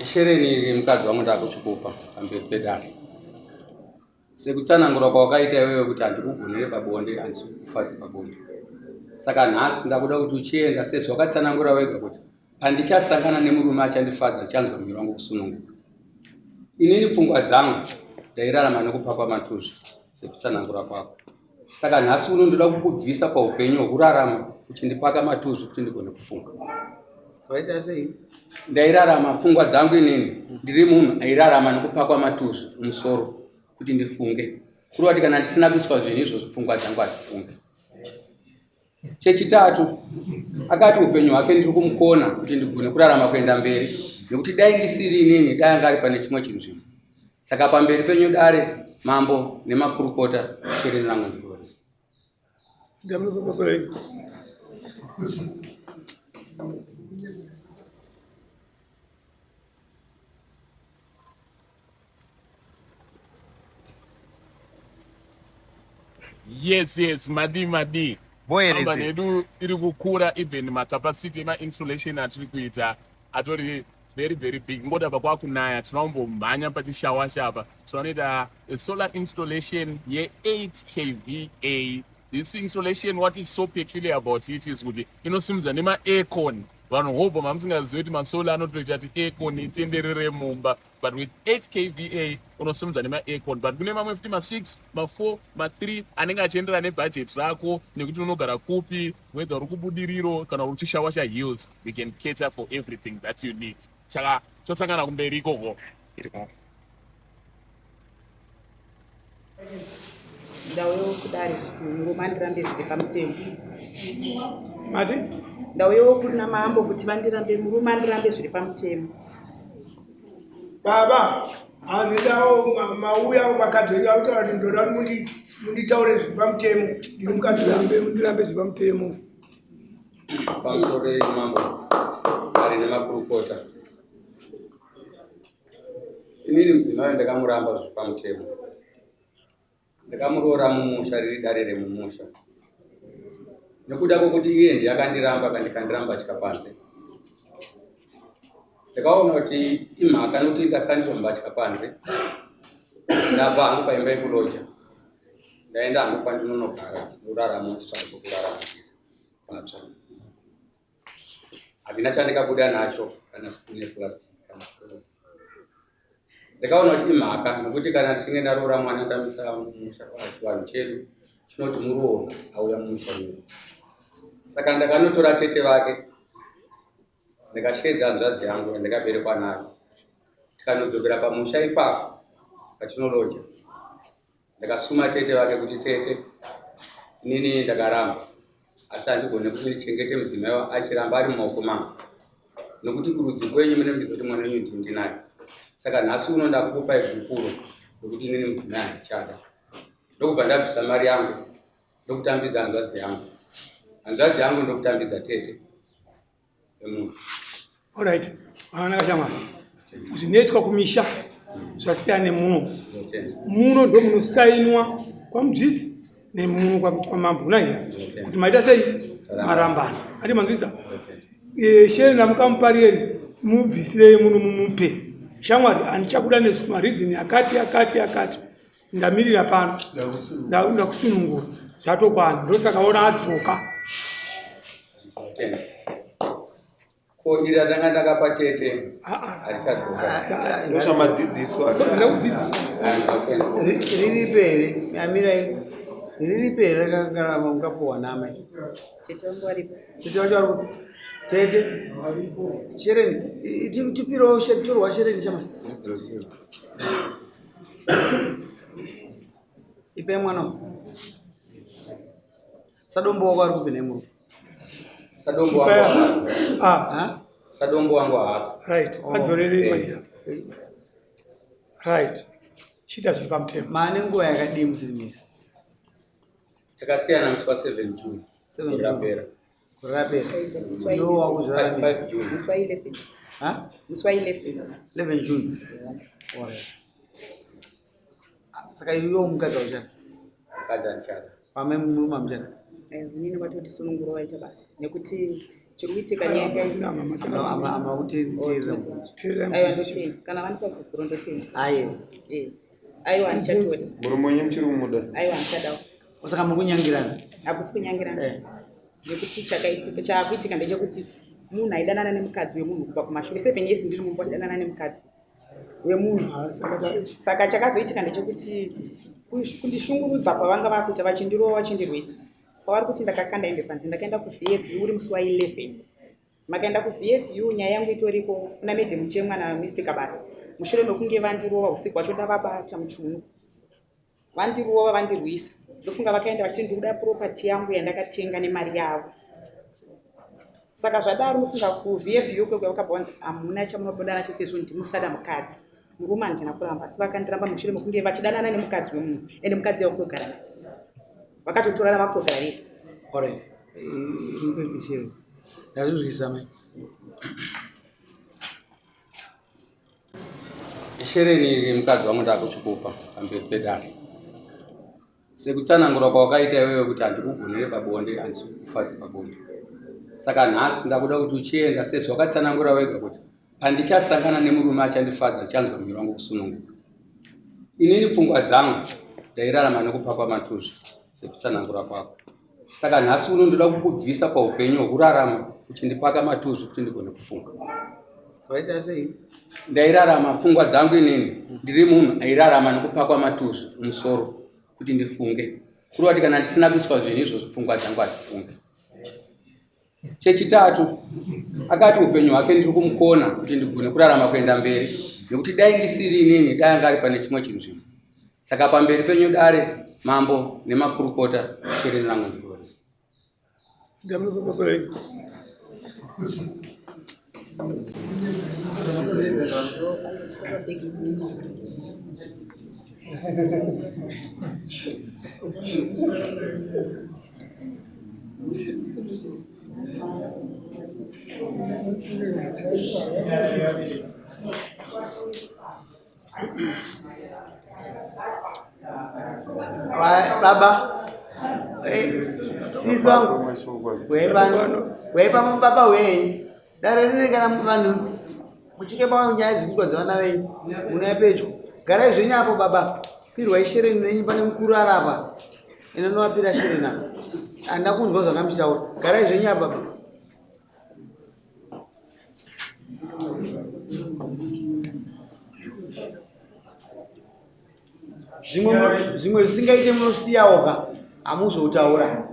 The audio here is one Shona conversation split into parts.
Shereni iri mukadzi wangu ndakuchikupa pamberi pedare. Sekutsanangura kwawakaita iwewe kuti handikugonere pabonde, handisi kukufadza pabonde. Saka nhasi ndakuda kuti uchienda sezvo wakatsanangura wega kuti pandichasangana nemurume achandifadza ndichanzwa muviri wangu kusununguka. Inini pfungwa dzangu ndairarama nekupakwa matuzvi sekutsanangura kwako. Saka nhasi uno ndoda kukubvisa paupenyu hwekurarama uchindipaka matuzvi kuti ndigone kufunga. Waita sei? Ndairarama pfungwa dzangu inini ndiri munhu airarama nekupakwa matuzvi mumusoro kuti ndifunge. Kureva kuti kana ndisina kuiswa zvinhu izvozvo pfungwa dzangu hadzifunge. Chechitatu, akati upenyu hwake ndiri kumukona kuti ndigone kurarama kuenda mberi nekuti dai ndisiri inini dai anga ari pane chimwe chinzvimbo. Saka pamberi penyu dare mambo nemakurukota shereni rangu ndirori. Yes, yes, madii madii. Company yedu iri kukura even macapacity emainsulation atiri kuita atori very very big. Ngoda apa kwakunaya tinombomhanya pachishawasha apa tinoita solar installation ye8 kva. This installation what is so peculiar about it is kuti inosimudza nema-aircon. Vanhu hobho mamusingazivi kuti masolar anotoita kuti aircon itenderere mumba but with 8 kva unosimudza nema-aircon but kune mamwe futi ma6 ma4 ma3 anenge achienderana nebudget rako nekuti unogara kupi whether uri kubudiriro kana uri kuchishawasha hills we can cater for everything that you need saka tosangana kumberi ikoko Ndauyawo kudare kuti murume andirambe zviri pamutemo. Mati? Ndauyawo kuna mambo kuti vandirambe murume andirambe zviri pamutemo. Baba, handidawo mauya vakadzi venyu vari kutaura kuti ndoda kuti munditaure zviri pamutemo. Ndiri mukadzi wangu. Mundirambe zviri pamutemo. Pamusoro mambo ari nemakurukota. Inini mudzimai ndakamuramba zviri pamutemo. Ndakamuroora mumusha riri dare remumusha. Nekuda kwekuti iye ndiye akandiramba akandikandiramba mbatya panze. Ndakaona kuti imhaka nekuti ndakandirwa mbatya panze. Ndabva hangu paimba yekuloja. Ndaenda hangu kwandinonogara ndorarama nditsvage kwekurarama patsva. Handina chandikabuda nacho kana spoon yeplastic kana spoon. Ndakaona kuti imhaka nekuti kana ndichinge ndaroora mwana ndamisa mumusha pachivanhu chedu chinoti muroora auya mumusha medu. Saka ndakanotora tete vake ndikasheedza hanzvadzi yangu yandakaberekwa nayo tikanodzokera pamusha ipapo patinoloja. Ndakasuma tete vake kuti tete inini ndakaramba asi handigone kuti ndichengete mudzimai achiramba ari mumaoko mangu nokuti kurudzi kwenyu mune muchizoti mwana wenyu ndini ndinaye saka nhasi uno ndakukupai gupuro nokuti inini mudzimai handichada ndokubva ndabvisa mari yangu ndokutambidza hanzvadzi yangu hanzvadzi yangu ndokutambidza tete Alright, makanaka shamwari. Zvinoitwa kumisha zvasiyana nemuno. Muno ndo munosainwa kwamudzidzi nemuno kwamambo unaiya kuti maita sei marambana. Andi manzwisa? Eh, shere ndamukamuparieri mubvisirei muno mumupe. Shamwari andichakuda nezvimarizini akati akati akati. Ndamirira pano. Ndakusunungura. Zvatokwana. Ndosaka ona adzoka. Ko iri ratanga ndakapa tete harichadzoka. Ndozvamadzidziswa. Ndakudzidzisa. Riripo here? Amirai. Riripo here rakarama mukapuwa namai? Tete vangu varipo. Tete vacho vari kupi? Tete. Shereni, tipirewo torwa shereni chama. Ipe mwana. Sadombo wako ari kupi nemurume? Sadombo wangu. Ah. Sadombo wangu haapo. Right. Oh. Adzorere manje. Right. Chita zviri pamutemo. Maane nguva yakadii musiri mese? Takasiyana musi wa 7 June. 7 June. Rapera. Rapera. Ndo wakuzvara 5 June. Musi wa 11. Ha? Musi wa 11. 11 June. Yeah. All right. Saka iwe mukadzi auchada? Mukadzi andichada. Pamwe murume amuchada? Eh, inini vatoti sunungura waita basa nekuti Chiri kuitika nyaya Pasina mama Amakuteerera. Aiwa, ndotenda. Kana vandipa gupuro ndotenda. Aiwa. Eh. Aiwa, handichatori. Murume wenyu muchiri kumuda? Aiwa, handichadawo. Saka muri kunyangirana? Hakusi kunyangirana. Eh. Nekuti chakaitika chaakuitika ndechekuti munhu aidanana nemukadzi wemunhu kubva kumashure 7 years ndiri mumba ndidanana nemukadzi wemunhu. Ah, saka ta- Saka chakazoitika ndechekuti kundishungurudza kwavanga vakuita vachindirova vachindirwisa. Kwavari kuti ndakakanda hembe panze ndakaenda kuVFU uri musi wa11. Makaenda kuVFU nyaya yangu itoriko kuna Madam Chemwa naMr Kabasa. Mushure mekunge vandirova usiku hwacho ndavabata muchiuno. Vandirova vandirwisa. Ndofunga vakaenda vachiti ndikuda property yangu yandakatenga nemari yavo. Saka zvadaro ndofunga kuVFU kwekwe vakabva vanzi hamuna chamunobuda nacho sezvo ndimusada mukadzi. Murume handina kuramba asi vakandiramba mushure mekunge vachidanana nemukadzi wemunhu ende mukadzi vakutogara naye. Vakatotorana vakutogara vese. Alright. Ndazvizwisa mai. Shereni iri mukadzi wangu ndakuchikupa pamberi pedare. Sekutsanangura kwawakaita iwewe kuti handikugonere pabonde, handisi kukufadza pabonde. Saka nhasi ndakuda kuti uchienda sezvo wakatsanangura wega kuti pandichasangana nemurume achandifadza ndichanzwa muviri wangu kusununguka. Inini pfungwa dzangu ndairarama nekupakwa matuzvi sekutsanangura kwako. Saka nhasi uno ndoda kukubvisa paupenyu hwekurarama uchindipaka matuzvi kuti ndigone kufunga. Waita sei? Ndairarama pfungwa dzangu inini ndiri munhu airarama nekupakwa matuzvi mumusoro kuti ndifunge. Kureva kuti kana ndisina kuiswa zvinhu izvozvo pfungwa dzangu hadzifunge. Chechitatu, akati upenyu hwake ndiri kumukona kuti ndigone kurarama kuenda mberi nekuti dai ndisiri inini dai anga ari pane chimwe chinzvimbo. Saka pamberi penyu dare mambo nemakurukota shereni rangu ndirori. Baba. Eh, sisi wangu. Wepa wepa baba wenyu. Dare riri kana vanhu muchinge mava nyaya dzikuitwa dzevana venyu munouya pedyo. Garai zvenyu apo baba. Pirwai shereni renyu pane mukuru ari apa. Ena novapira shereni apa. Handina kunzwa zvanga muchitaura. Garai zvenyu apa baba. Zvimwe zvimwe zvisingaite munosiyawo ka hamuzotaura.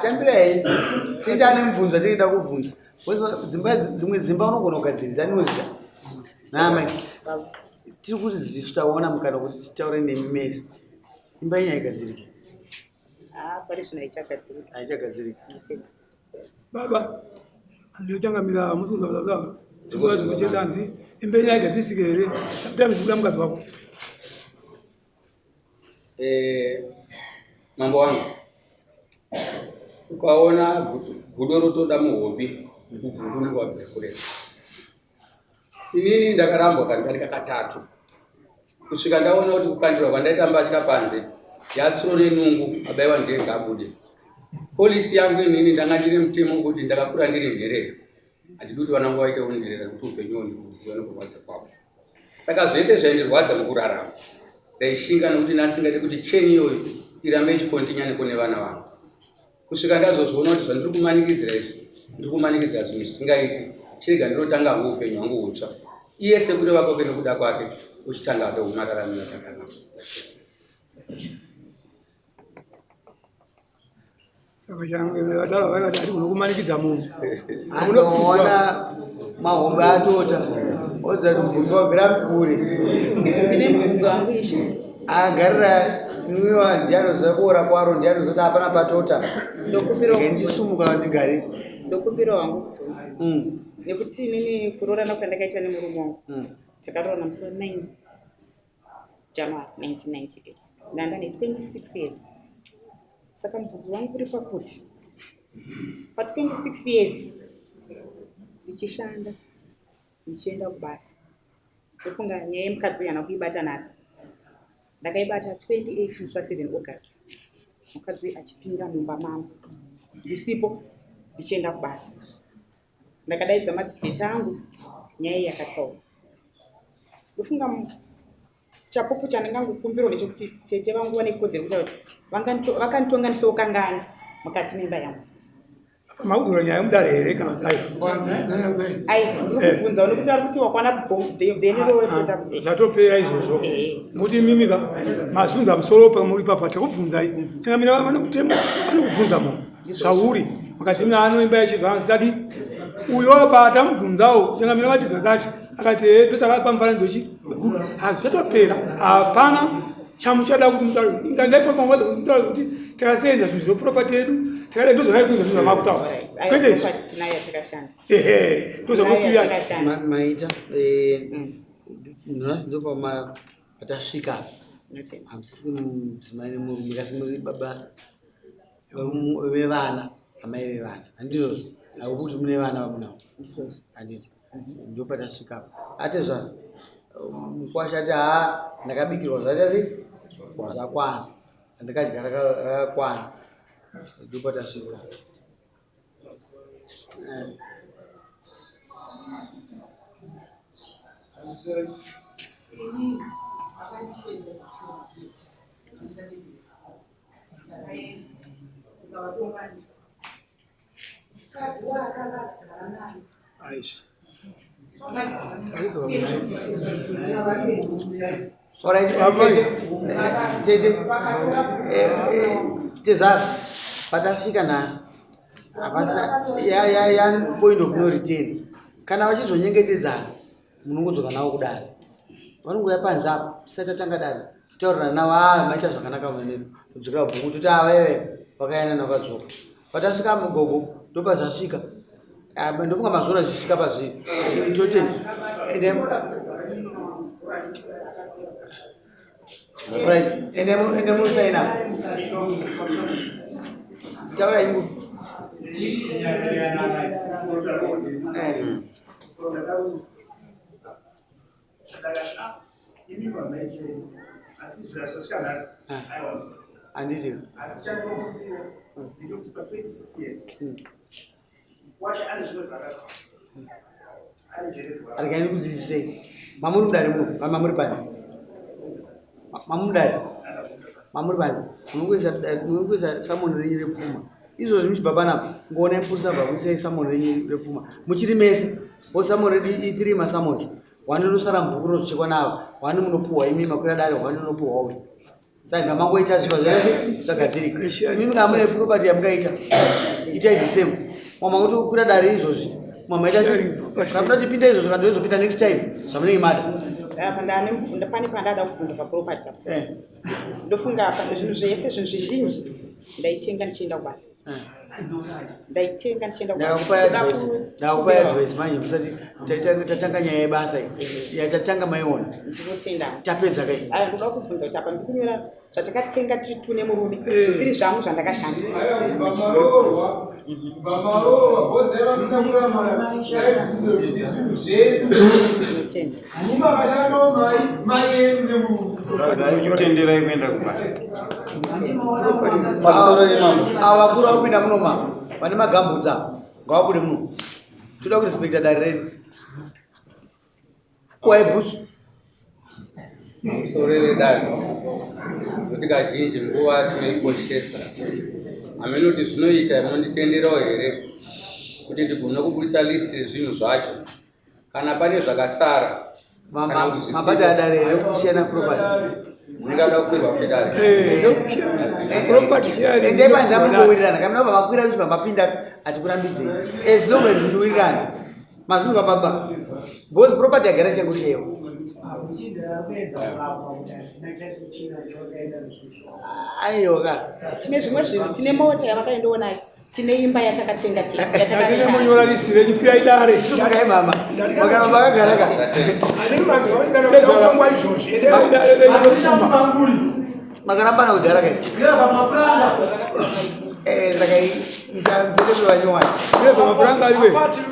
Tambira henyu tiite ane mubvunzo atinoda kubvunza. Dzimba dzimwe dzimba unogona kugadzirisa anoziva. Namai tiri kuti zisu taona mukana wekuti titaure nemi mese. Imba yenyu haigadziriki. Ah, pari zvino haichagadziriki. Haichagadziriki. Ndinotenda. Baba, hanzi changamira musunza baba. Zvingwa zvinocheta hanzi imba yenyu haigadzirisike here? Sometimes kuda mukadzi wako. Eh, mambo wangu ukaona gudo rotoda muhobi mubvundu unenge wabvira kure. Inini ndakarambwa kanodarika katatu kusvika ndaona kuti kukandirwa kwandaita mbatya panze yatsuro nenungu abaiwa ndiye ngaabude. Polisi yangu inini ndanga ndine mutemo wekuti ndakakura ndiri nherera, handidi kuti vana vangu vaitewo nherera nekuti upenyu ndikuziva nekurwadza kwavo. Saka zvese zvaindirwadza mukurarama ndaishinga nekuti ndasingaite kuti cheni iyoyo irambe ichikontinya nekune vana vangu kusvika ndazozviona kuti zvandiri kumanikidzira izvi ndiri kumanikidzira zvinhu zvisingaiti chirega ndinotanga hangu upenyu hwangu hutsva iye sekureva kwake nekuda kwake uchitanga hake humararamiro takanaka. Saka changu vataura vakati ati unokumanikidza munhu. Anzoona mahombe atota oziva kuti mubvunzo wabvira kure. Ndine mubvunzo wangu ishe. Agarira nwiwa ndiye anoziva kuora kwaro ndiye anoziva kuti hapana patota. Ndokumbira ndisumuka ndigare. Ndokumbira wangu kubvunza. Nekuti inini kuroorana kwandakaita nemurume wangu. Takaroorana musi wa 9 January 1998. Ndanga ndine 26 years. Saka mubvunzo wangu uri pakuti pa 26 years ndichishanda Ndichienda kubasa. Ndofunga nyaya yemukadzi uyu hana kuibata nhasi. Ndakaibata 2018 musi wa 7 August. Mukadzi uyu achipinda mumba mangu. Ndisipo ndichienda kubasa. Ndakadaidza madzitete angu nyaya iyi yakataurwa. Ndofunga chapupu chandingangokumbirawo ndechekuti tete vangu vane kodzero kutaura kuti vakanditonganisawo kangani mukati memba yangu. Makudzora nyaya yemudare here kana kuti aiwa? Ai, ndiri eh. kubvunza nekuti vari kuti wakwana bvenirowepota. Ah, ah, zvatopera izvozvo. Eh. Nekuti imimi ka mazunza musoro pamuri papa takubvunzai. Changamira vanokutema vanokubvunza munhu zvauri makati mna anoimba yacho zvaasadi uyo patamubvunzawo changamira vati zvakati akati eh, ndosaka pamufananidzo chi weguru hazvichatopera hapana chamuchada kuti mutaure inga ndaipamutaura kuti takasenza zvinhu zveproperty yedu takada ndozvanaikuza ndozvamakutaura kwete izvi ehe ndozvamukuya maita eh, nhasi ndopama patasvika hamusisi mudzimai nemurume kasi muri baba vevana amai vevana handizvozvo hakuti kuti mune vana vamunavo handiti ndopatasvika apa atezvara mukwasha ati haa ndakabikirwa zvaita sei zvakwana ndakadya rakakwana ndopatasvika eh. Tezvara patasvika nhasi hapasina ya point of no return kana vachizonyengetedzana munongodzoka navo kudare vanongouya panze apo tisati tatanga dare totaurirana navo a ah, maita zvakanaka manedu todzokera bhuku toti aveve ah, vakayanana vakadzoka patasvika mugogo ndopazvasvika ah, ndofunga mazona zvisvika pazviri toten ende right ende ende musaina taura ingu eh. Handiti. Regai ndikudzidzisei. Mamuri mudare muno, mamuri panze. Mamuri mudare. Mamuri panze. Munongoisa samoni renyu repfuma. Izvozvi muchibva panapa, ngoonai mupurisa bva kuisai samoni renyu repfuma. Muchiri mese. Bo samoni redu i3 masamons. Hwani unosara mubhuku rinozochekwa nava. Hwani munopuhwa imi makwira dare, hwani unopuhwa uyu. Saka mangoita zviva zvese zvagadzirika. Imi kana mune property yamukaita, itai the same. Mama kuti kukwira dare izvozvi. Mama ita sei? Kana muda tipinda izvozvo kana ndozopinda next time zvamunenge mada. Apa ndane mubvunda pane pandada kubvunza pa property apa. Eh. Ndofunga apa zvinhu zvese zvinhu zvizhinji ndaitenga ndichienda kubasa. Eh. Ndaitenga ndichienda kubasa. Ndakupa advice manje musati tatanga nyaya yebasa iyi. Yatatanga maiona. Ndinotenda. Tapedza kai. Aya ndoda kubvunza kuti apa ndikunyora zvatakatenga tiri tune murume eh. zvisiri zvangu zvandakashanda. Ndinotenda. Tenderai kuenda kubasa. Ava vakuru vari kupinda muno ma vane magambutsa ngavabude muno. Toda kurespekta dare redu. Kuwai bhutsu. Pamusoro vedare nokuti kazhinji nguva tinoikoshesa hameno kuti zvinoita munonditenderawo here kuti ndigone kuburitsa list rezvinhu zvacho kana pane zvakasara mabhadhara dare here kusiyana property ndingada kukwirwa kuti dare eh, eh, endai panze amungowirirana kana munobva makwira muchibva mapinda hatikurambidzei as long as muchiwirirana mazunga baba because property yagara changoshewa aiwa tine zvimwe zvinhu tine mota yavakaendawo nayo tine imba yatakatenga tese list renyu kwirai dare simukai mama makaramba makagara ka makarambana kudhara kai Eh, saka musatepe vanyowani. Kureva mapuranga ari kwe.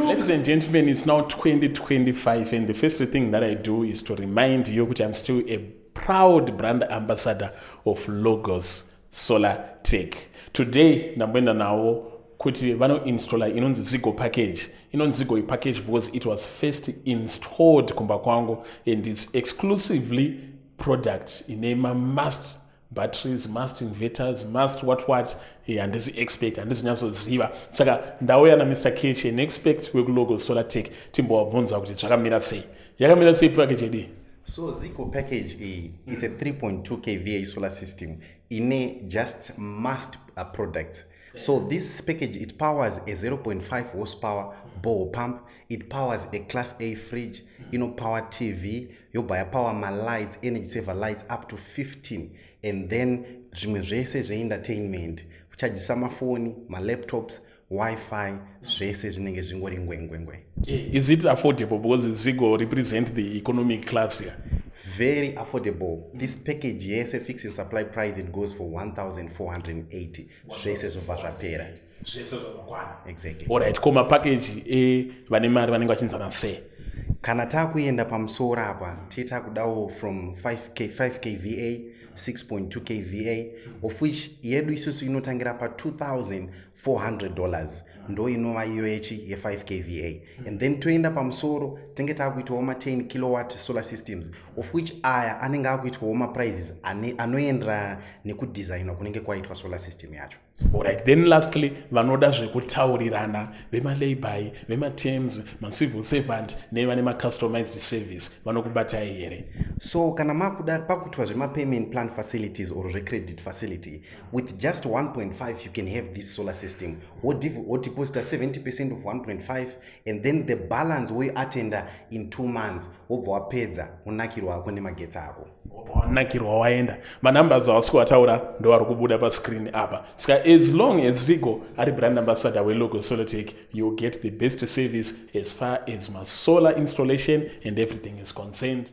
Ladies and gentlemen, it's now 2025, and the first thing that I do is to remind you that I'm still a proud brand ambassador of Logos Solar Tech. Today, ndamboenda nawo kuti vanoinstalla inonzi Zigo package. Inonzi Zigo package because it was first installed kumba kwangu and it's exclusively products ine must batteries, must inverters, must what what. Handisi expert, handisi nyatsoziva. Saka ndauya naMr Kech, an expert wekuLogos Solar Tech, timbovabvunza kuti zvakamira sei, yakamira sei package yedu. So Zico package A is a 3.2 kVA solar system in a just must products. So this package, it powers a 0.5 horsepower borehole pump, it powers a class A fridge, power TV, yobva power ma lights, energy saver lights up to 15, and then zvimwe zvese zveentertainment, kuchajisa mafoni, malaptops, Wi-Fi, zvese zvinenge zvingori ngwengwengwe. Is it affordable? Because Zigo represent the economic class here. Very affordable. This package yese, fixing supply price, it goes for 1480, zvese zvobva zvapera. Zvese zvakakwana. Exactly. Alright, ko mapackage evane mari vanenge vachinzana sei? Kana taakuenda pamusoro apa, tee takudawo from 5 kVA, 6.2 kVA, of which yedu isusu inotangira pa$2400, ndo inova iyo yechi ye5 kVA, and then toenda pamusoro tenge taakuitawo ma10 kilowatt solar systems, of which aya anenge akuitwawo maprices anoenderana nekudesignwa kunenge kwaitwa solar system yacho. Alright, then lastly, vanoda zvekutaurirana, vemalayby, vematerms, macivil servant nevane macustomized service, vanokubatai here? So kana makuda pakuitwa zvemapayment plan facilities or zvecredit facility, with just 1.5 you can have this solar system. Wodeposita 70% of 1.5 and then the balance woiatenda in 2 months, wobva wapedza, wonakirwa ako nemagetsi ako. Wobva wanakirwa, waenda. Manumbers awasi kuataura ndo ari kubuda pascreen apa. Saka as long as Zigo ari brand ambassador weLogos Solartech, you get the best service as far as masolar installation and everything is concerned.